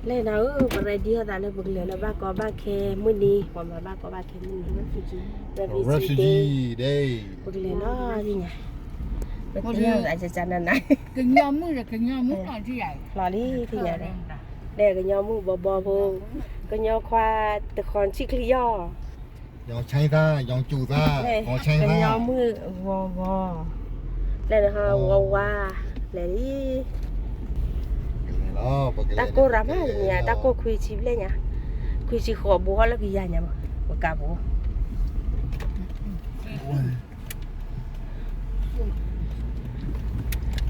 လဲၤနၤဧၢ, ပ ready အသးလၢပကလဲၤလၢဘၣ်ကီဘၣ်ခဲမုၢ်နံၤ, ပှၤမၤဘၣ်ကီဘၣ်ခဲမုၢ်နံၤ, refugee day, ပကလဲၤလီၤသ့ၣ်ညါ, ပသ့ၣ်ညါအကနန, ကညီမုၣ်ဒီးကညီမုၣ်လီၤလံသ့ၣ်ညါ, ဒီးကညီမုၣ်ဘီဘီဖိ, ကညီခွါတခီဆံချံယီၢ် ရောင်ချမ်းသာ, ရောင်ကျူသာ, ရောင်ချမ်းသာ, ကညီမုၣ်ဂီၤဂီၤ, လဲၤနဟီဝါဝါ, လဲၤလံ, တၢ်ကိၢ်ရၤမးတနံၤညါ, တၢ်ကိၢ်ခွံဆံဘျဲၣ်ညါ, ခွံဆံဃိးဘိဟီၣ်လၢကယၤညါမး, ပကးဘိ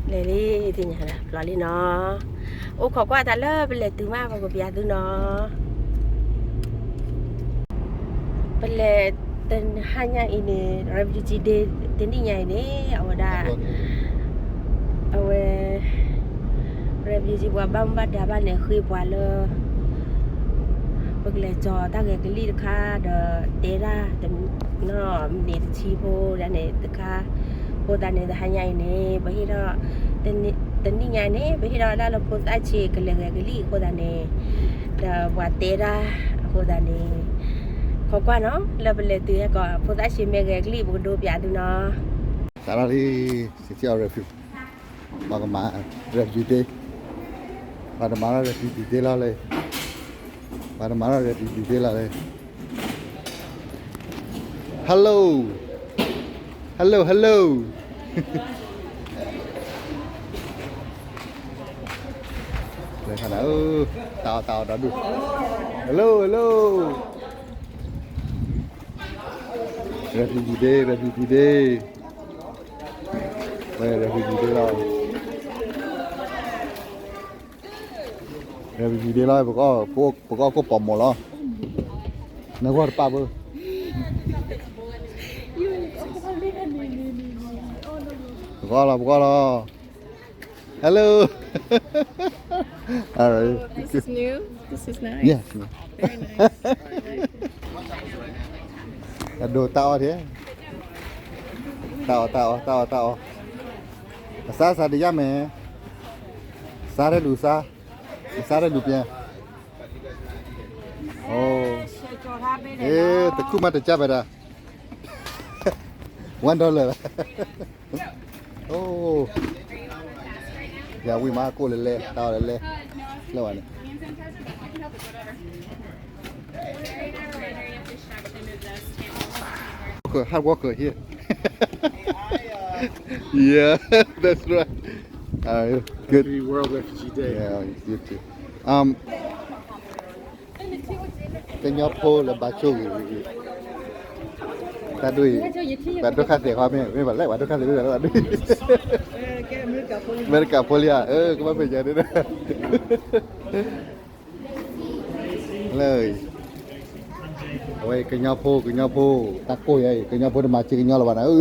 လဲၤလံသ့ၣ်ညါ, လီၤလံနီၤ, အိၣ်ခိးကွၢ်တၢ်လၢပလဲၤတုၤမး ပကပျးသုနီၤ. ပလဲၤတဟါညါအံၤန့ၣ် refugee day တနံၣ်ညါအံၤန့ၣ် အဝဲဒၣ် အဝဲ refugee ပှၤဘၣ်မူဘၣ်ဒါဘၣ်န့ၣ် ဃ့ပှၤလၢ ပကလဲၤကၠီၤတၢ်ဂဲၤကလံၣ်တခါဒီး တဲဒၣ်တနီၣ်မံးနံးတဆံဖိဒၣ်န့ၣ်တခါ, အဃိသတးန့ၣ် တဟါညါအံၤန့ၣ် ပဟ့ၣ်ထီၣ် တနံၣ်ညါအံၤန့ၣ် ပဟ့ၣ်ထီၣ်ဒၣ်လၢဖိသၣ်ဆံးကလဲၤဂဲၤကလံၣ်အဃိသတးန့ၣ် ဒီးပှၤတဲဒၣ်အဃိသတးန့ၣ် ခိးကွၢ်နီၤ လၢပလဲၤတုၤဟဲကီး ဖိသၣ်ဆံးမ့ၢ်ဂဲၤကလံၣ် ပကဒိပျးသုနီၤ. စးထီၣ်လံ စံးစံးအီၤ refugee, ပှၤကမၤ refugee day, ပှၤတမၤထီၣ် refugee day လီၤလၢ ပှၤတမၤထီၣ် refugee day လီၤလၢ Hello, hello, hello. လဲၤခါနၤဧၢ, တၢ်အီၣ်တၢ်အီဒီဒူၣ်, hello, hello. Refugee day, refugee day. ဝဲ refugee day လီၤ. refugee day လီၤ, ပကအီၣ်ကိၣ်ပိာ်မိၢ်လီၤ. နဂီၢ်တပၣ်ဘၣ်. ပကအီၣ်လီၤ, ပကအီၣ်လီၤ. Hello. All right. This is new. This is nice. Yes. Very nice. I like it. အဒိတၢ်အီၣ်ထဲ, တၢ်အီၣ်, တၢ်အီၣ်, တၢ်အီၣ်, တၢ်အီၣ်. အစါစါတယၢ်မဲာ်, စါရဲလူၤစါ, စါရဲလူၤပျဲ. အိ, တခုမှတကြားပါဒၣ်. One dollar. အိ, ယဝံၤမးကိၣ်လဲလဲ, တၢ်အီၣ်လဲလဲ, လၢဝဲန့ၣ်. Worker, hard worker here. Yeah, that's right. All right, good. Happy World Refugee Day. Yeah, you too. Um, ကညီဖိလၢဘၣ်ဆိၣ်ဂ့ၤဂ့ၤ, တၢ်ဒိၣ်အံၤ, ပှၤဒိၣ်ခါသဲးခီမ့ၢ်, မ့ၢ်ဘၣ်လဲၣ် ပှၤဒိၣ်ခါသဲးမ့ၢ်ဘၣ်လဲၣ်, အမဲရကၤဖိလံဧါ, အၢ ကဘၣ်မ့ၢ်ယၤဒ်န့ၣ် လၢ အဝဲကညီဖိ, ကညီဖိ, တၢ်ကိၢ်ယၤအံၤ ကညီဖိတမၤဆ့ကညီလၢၤဘၣ်နၤဧၢ,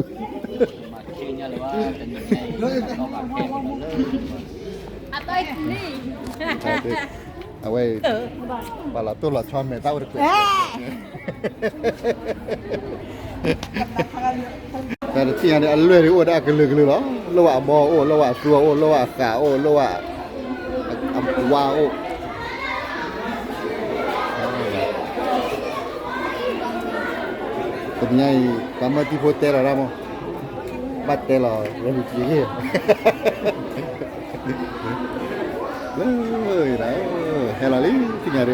အဝဲ ပှၤလီၤတိၢ်လီၤဆီမဲာ်တၢ်အိၣ်တကွဲး တၢ်တထံၣ်ညါန့ၣ် အလွဲၢ်ဒ်အိၣ်ဝဲဒၣ်အကလုာ်ကလုာ်လီၤ, လိၣ်ဝဲအဘီအိၣ်, လိၣ်ဝဲအသူအအိၣ်, လိၣ်ဝဲအဃာ်အိၣ်, လိၣ်ဝဲအဝါအိၣ်. တနံၤညါအံၤ ပှၤမၢတံၤဖိတဲလီၤဒၣ်မး, ဘၣ်တဲလီၤ refugee ဟ့ၣ် လၢ ဟဲလီၤလံ သ့ၣ်ညါဒ်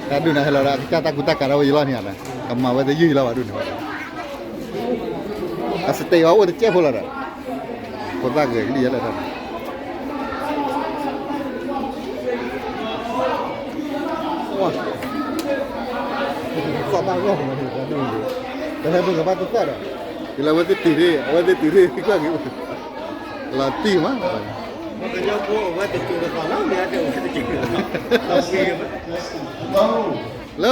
တၢ်ဒုးနၤဟဲလီၤဒီး ကစၢ်တၢ်ကူတၢ်ကၤထီၣ်ဝဲယံၤလီၤန့ၣ်, ကမၤဝဲတယုၢ်ယံၤလီၤဘၣ်ဒုးန့ၣ်, အစတ့အီၤအိၣ်တစဲးဖိလီၤဒီး, ဖိသၣ်ဂဲၤကလံၣ်ယဲလၢာ်ထီၣ်န့ၣ် ကဟဲမုၢ်ကဘၣ်တသၣ်ဒီး, ယလၢအဝဲသ့ၣ်တုၤဒၣ်, အဝဲသ့ၣ်တုၤဒၣ် ကွၢ်က့ၤ, လီၤတံၢ်မး, လၢ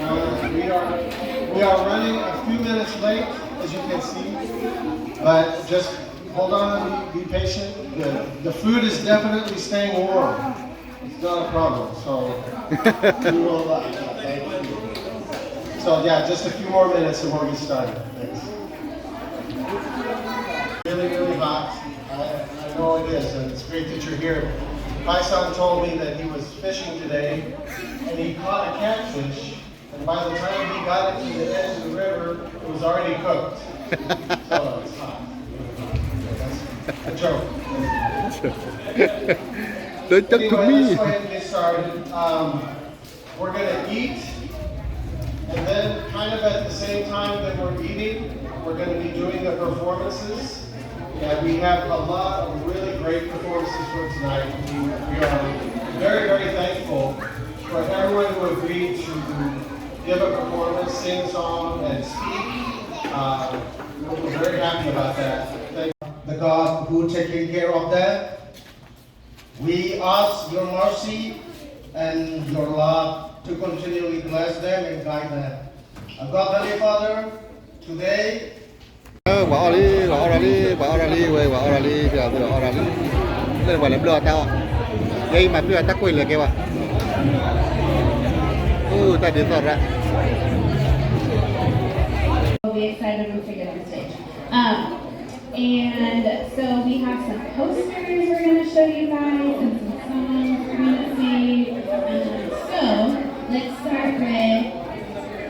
Uh, we are, we are running a few minutes late, as you can see, but just hold on, be, be patient. The, the food is definitely staying warm. It's not a problem. So, we will, uh, thank you. So, yeah, just a few more minutes and we'll get started. Thanks. Really, really hot. I, I know it is, and it's great that you're here. My son told me that he was fishing today, and he caught a catfish, and by the time he got it to the edge of the river, it was already cooked. So it's hot. That's a joke. Don't talk to Anyway, let's me. Go ahead and get started. Um, we're going to eat, and then kind of at the same time that we're eating, we're going to be doing the performances. And we have a lot of really great performances for tonight. We, we are very, very thankful for everyone who agreed to give a performance, sing a song, and speak. Uh, we're very happy about that. Thank the God who taking care of that. We ask your mercy and your love to continually bless them and guide them. Our God, Heavenly Father, today ပှၤအီၣ်လံ ပှၤအီၣ်လံ ပှၤအီၣ်လံဝဲ ပှၤအီၣ်လံ ပှၤအီၣ်လံ လၢပှၤလဲၤဘျၢအီၣ်တၢ်အီၣ် ယဲအံၤမၤပျၢ်အတၢ်ကွဲးလၢာ်ကဲဝဲ အိၣ်တၢ်ဒ်သိးရၣ် We'll be excited when we get on stage. Um, And so we have some posters we're going to show you guys and some songs we're going to sing. Um, so let's start with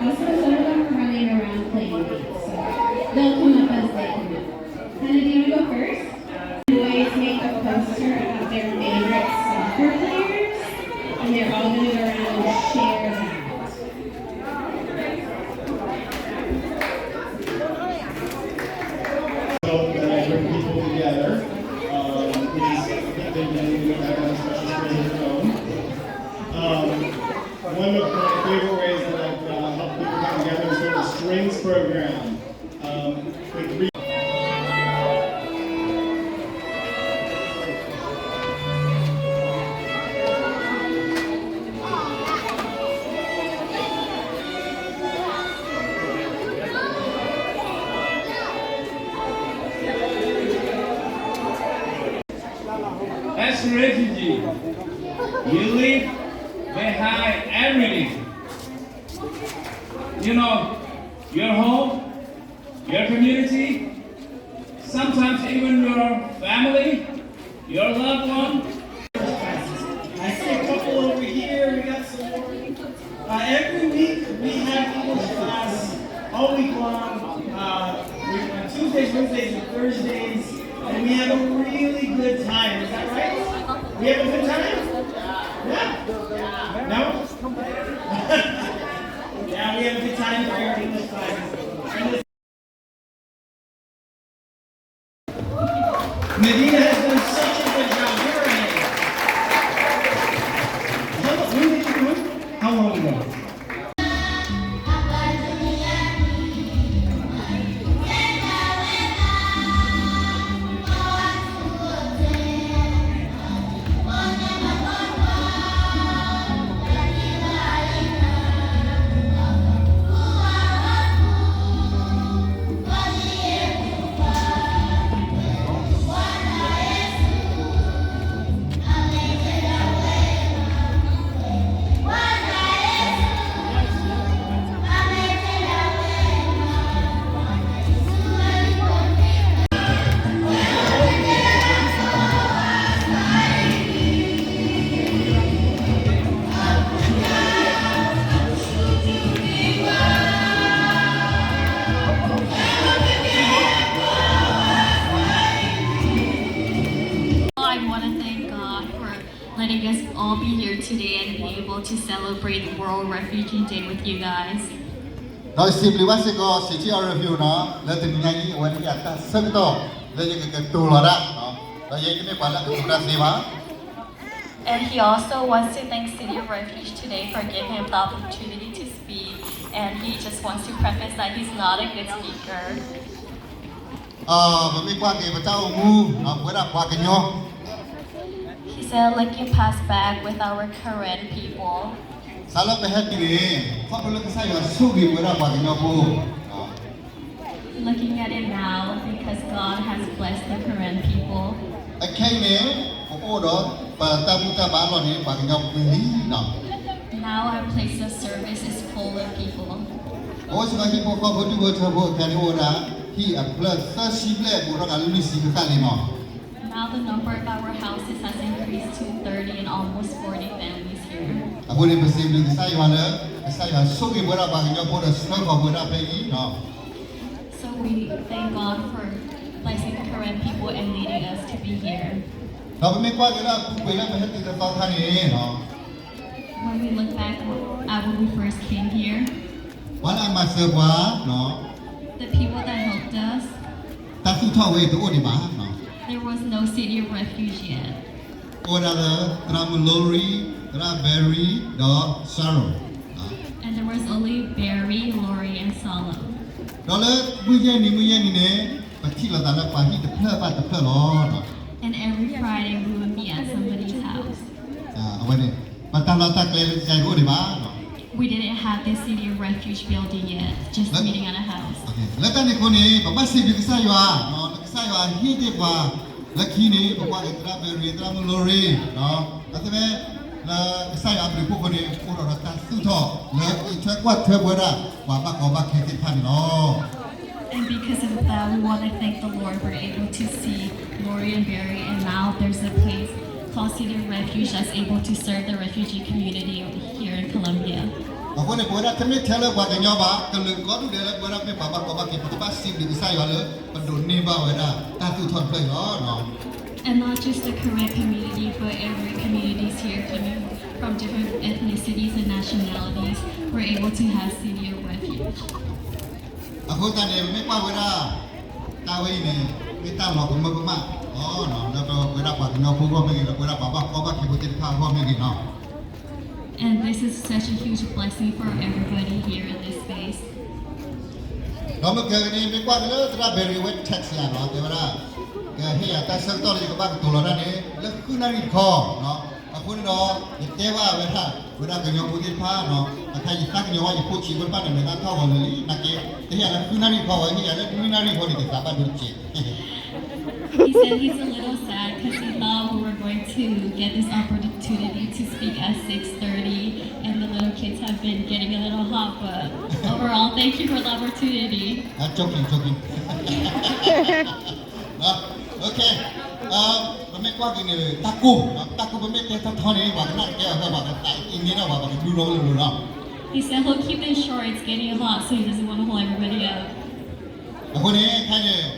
also some of them are running around playing games. So they'll come up as they come up. Hannah, do you want to go first? Boys make a poster about their favorite soccer players, and they're all going to go around and share that. Hope that I bring people together, um, which is, I think, that we have a special spirit of their own. Um, one of my favorite ways that I've, uh, helped people come together is sort of a strings program. Um, with re- As a refugee, you leave behind everything. You know, your home, your community, sometimes even your family, your loved one. I see a couple over here. We got some more. Uh, every week we have English class all week long. Uh, we, on Tuesdays, Wednesdays, and Thursdays, and we have a really good time. Is that right? We have a good time? Yeah. No? Yeah, we have a good time for your English classes. And this Medina has done such a good job. Here I am. How, when did you come? How long ago? I want to thank God for letting us all be here today and be able to celebrate World Refugee Day with you guys. ဒီးစံးဘျုးဘၣ်စ့ၢ်ကီး City of Refuge နီၤ လၢတနံၤညါအံၤ အဝဲန့ၣ်အတၢ်ဆၢကတီၢ် လၢယကကတိၤလီၤဒၣ် ဒီးယဲယမ့ၢ်ပှၤလၢအကတိၤတၢ်သ့ဘၣ် And he also wants to thank City of Refuge today for giving him the opportunity to speak, and he just wants to preface that he's not a good speaker. ပမ့ၢ်ကွၢ်က့ၤပတၢ်အိၣ်မူ ပဝဲဒၣ်ပှၤကညီ He said, looking past back with our Karen people, စးလၢပဟဲတုၤန့ၣ် ခီဖျိလၢကစၢ်ယွၤဆိၣ်ဂ့ၤပဝဲဒၣ်ပှၤကညီဖိ Looking at it now, because God has blessed the Karen people. အခဲအံၤန့ၣ် ပအိၣ်ဒီးပတၢ်ဘူၣ်တၢ်ဘါအလီၢ်န့ၣ် ပှၤကညီဖိလံနီၤ Now our place of service is full of people. ပအိၣ်စ့ၢ်ကီးဟံၣ်ဖိဃီဖိဒူၣ်ဖိထၢဖိအခါန့ၣ် အိၣ်ဝဲဒၣ် ဟံၣ်အဖျၢၣ်သၢဆံဘျဲၣ် ဘူးထီၣ်ဃာ်လွံၢ်ဆံကဃၣ်လံနီၤ Now Now the number of our houses has increased to thirty and almost forty families here. အဃိန့ၣ် ပစံးဘျုးကစၢ်ယွၤလၢ ကစၢ်ယွၤဆိၣ်ဂ့ၤဝဲဒၣ်ပှၤကညီဖိဒီးဆှၢဃီၤဝဲဒၣ်ဖဲအံၤလီၤ. So we thank God for blessing the Karen people and leading us to be here. ဒီးပမ့ၢ်ကွၢ်က့ၤလၢအပူၤကွံာ်လၢပဟဲတုၤတသီခါန့ၣ်လီၤ. When we look back at when we first came here, ပှၤလၢအမၤစၢၤပှၤ the people that helped us, တၢ်သူၣ်ထီၣ်ဝဲတအိၣ်ဒံးဘၣ်. There was no City of Refuge yet. အိၣ်ဝဲဒၣ်လၢ သရၣ်မုၣ် Lori, သရၣ် Barry ဒီး Sarah. And there was only Barry, Lori, and Salo. ဒီးလၢမုၢ်ယဲၢ်နံၤ မုၢ်ယဲၢ်နံၤန့ၣ် ပထံၣ်လိာ်သးလၢပှၤဟံၣ်တဖျၢၣ်ဘၣ်တဖျၢၣ်လီၤ. And every Friday we would meet at somebody's house. အဝဲန့ၣ် ပတၢ်လီၢ်တၢ်ကျဲလၢကစၢ်ယွၤအိၣ်ဒံးဘၣ်. We didn't have the City of Refuge building yet, just meeting at a house. လၢတၢ်န့ၣ်အဃိန့ၣ် ပဘၣ်စံးဘျုးကစၢ်ယွၤ, လၢကစၢ်ယွၤဟ့ၣ်တ့ၢ်ပှၤလၢခံန့ၣ် ပကွၢ်က့ၤသရၣ် Barry, သရၣ်မုၣ် Lori, အဝဲသ့ၣ် လၢကစၢ်ယွၤအဘျုးအဖှိၣ်အဃိန့ၣ် အိၣ်ဒီးတၢ်သူၣ်ထီၣ်လၢအံးထွဲကွၢ်ထွဲဝဲဒၣ် ပှၤဘၣ်ကီဘၣ်ခဲသ့ၣ်တဖၣ်န့ၣ်လီၤ. And because of that, we want to thank the Lord. We're able to see Lori and Barry, and now there's a place called City of Refuge that's able to serve the refugee community here in Colombia. အဃိန့ၣ် ပဝဲဒၣ်တမ့ၢ်ထဲလၢပှၤကညီဘၣ်, ကလုာ်ကိးဒူၣ်ဒဲးလၢပဝဲဒၣ်မ့ၢ်ပှၤဘၣ်ကီဘၣ်ခဲ ပကဘၣ်စံးဘျုးကစၢ်ယွၤလၢ ပဒိးန့ၢ်ဘၣ်ဝဲဒၣ်တၢ်သူၣ်ထီၣ်တဖျၢၣ်အံၤလီၤ. And not just the Karen community, but every communities here coming from different ethnicities and nationalities were able to have City of Refuge. အဃိသတးန့ၣ် ပမ့ၢ်ကွၢ်ဝဲဒၣ် တၢ်ဝဲအံၤန့ၣ် မ့ၢ်တၢ်လီၤကမၢကမၣ်လီၤ, လၢပဝဲဒၣ်ပှၤကညီဖိအဂီၢ်မ့ၢ်ဂ့ၤ, လၢပဝဲဒၣ်ပှၤဘၣ်ကီဘၣ်ခဲဖိသ့ၣ်တဖၣ်အဂီၢ်မ့ၢ်ဂ့ၤလီၤ. And this is such a huge blessing for everybody here in this space. ဒီးမ့ၢ်ကဲန့ၣ် မ့ၢ်ကွၢ်က့ၤလၢသရၣ် Barry ဝဲ text ယၤလီၤ, တဲဝဲဒၣ် ကဟ့ၣ်ယၤတၢ်ဆၢကတီၢ်လၢယကဘၣ်ကတိၤလီၤတၢ်န့ၣ် လၢဃုနၣ်ရံၣ်တခီ, အဃိန့ၣ်ဒီး ယတဲဘၣ်ဝဲဒၣ် ဝဲဒၣ်ကညီဖိသ့ၣ်တဖၣ်, အခါယသးကညီၤဝဲယဖိဆံးဖိတဖၣ်န့ၣ် မဲာ်သၣ်ထီၣ်ဂီၤလၢာ်လံ, နာ်က့ တဟ့ၣ်ယၤလၢဃုနၣ်ရံၣ်တခီဘၣ်, ဟ့ၣ်ယၤလၢနွံနၣ်ရံၣ်တခီန့ၣ် ယသးဘၣ်ဒိတက့ၢ်. He said he's a little sad because he thought we were going to get this opportunity to speak at six thirty, and the little kids have been getting a little hot, but overall, thank you for the opportunity. I'm joking, joking. Okay. ပမ့ၢ်ကွၢ်က့ၤန့ၣ် တၢ်ကိၢ်, တၢ်ကိၢ်ပမ့ၢ်တဲထီထီန့ၣ် ပှၤကနၣ်ကဲအီၤ ပှၤကသးအံၤန့ၣ်ဒီး ပှၤကဒူၣ်ထီၣ်လၢလီၤ. He said he'll keep it short. It's getting hot, so he doesn't want to hold everybody up. အဃိန့ၣ် ခဲအံၤန့ၣ်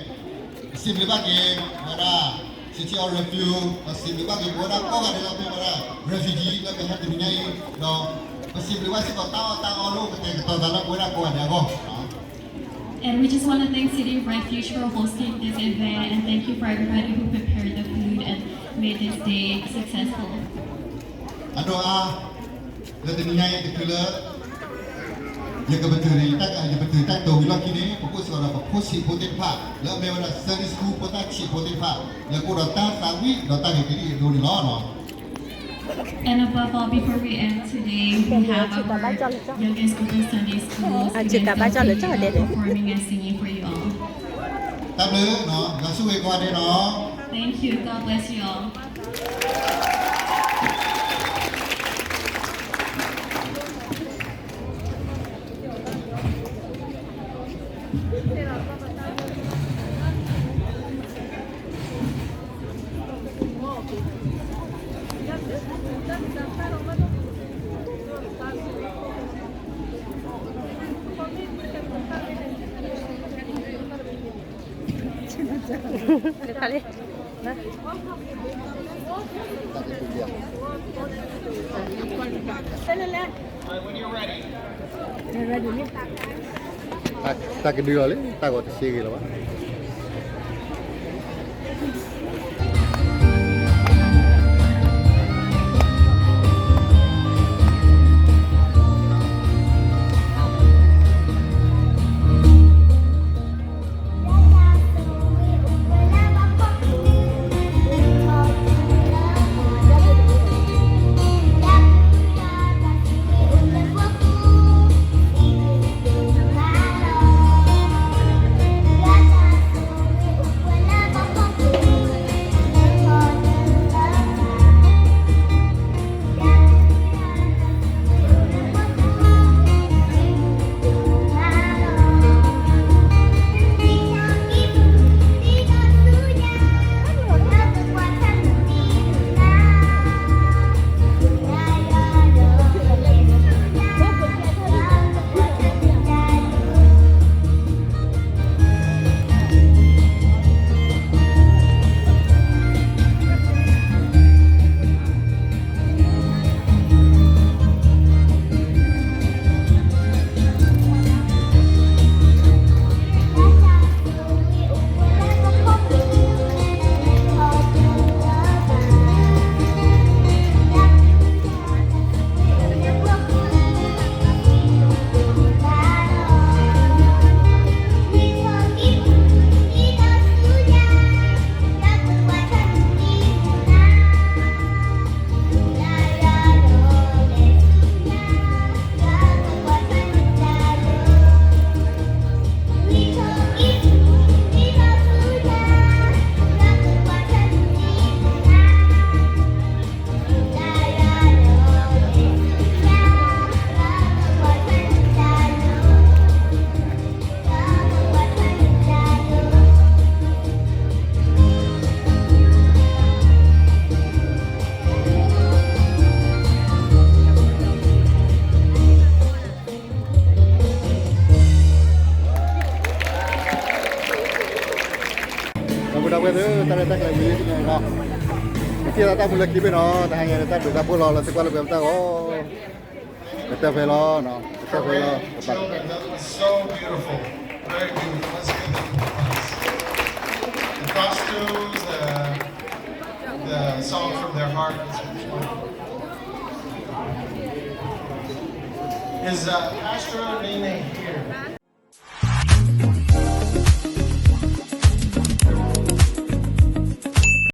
ပစံးဘျုးဘၣ်က့ၤ ဝဲဒၣ် City of Refuge, ပစံးဘျုးဘၣ်က့ၤ ပဝဲဒၣ်ကိးဂၤဒဲးလၢမ့ၢ်ဝဲဒၣ် refugee လၢကဟဲတနံၤညါအံၤ, ဒီး ပစံးဘျုးဘၣ်စ့ၢ်ကီးတၢ်အီၣ်တၢ်အီလၢကတဲာ်ကတီၤသးလၢပဝဲဒၣ်ကိးဂၤဒဲးအဂီၢ်. And we just want to thank City of Refuge for hosting this event, and thank you for everybody who prepared the food and made this day successful. အဒိၣ်အါ လၢတနံၤညါအံၤ တချုးလၢ ယကပတုာ် ယပတုာ်တၢ်ကတိၤဝံၤလီၢ်ခံန့ၣ် ပကအိၣ်စ့ၢ်ကီးဒီးပဖိဆံးဖိသ့ၣ်တဖၣ် လၢအမ့ၢ်ဝဲဒၣ် Sunday School ဖိသၣ်ဆံးဖိသ့ၣ်တဖၣ် လၢကအိၣ်ဒီးတၢ်သးဝံၣ်ဒီးတၢ်ဂ့ၤကလံၣ်အဒိန့ၣ်လီၤ. And above all, before we end today, we have our youngest group of Sunday schools performing and singing for you all. တၢ်ဘျုး, ယွၤဆိၣ်ဂ့ၤကိးဂၤဒဲးလီၤ. Thank you. God bless you all. All right, when you're ready. တၢ်ကဒုအီၤလံ တၢ်ဂီၤတဆံဂ့ၤလီၤဘၣ်. ထံၣ်တၢ်မူလၢခံဘ့ၣ်နီၤ, တဟါညါန့ၣ် တၢ်ဘျုးတၢ်ဖှိၣ်လီၤ လၢသုကွၢ်လၢပှဲၤမတၢ်ဂီၤ, ကတၢၢ်ဖဲလီၤ, ကတၢၢ်ဖဲလီၤ, children, that was so beautiful, very beautiful. Let's give them applause. The costumes, the, the song from their heart is wonderful. Is uh, Pastor Nene here?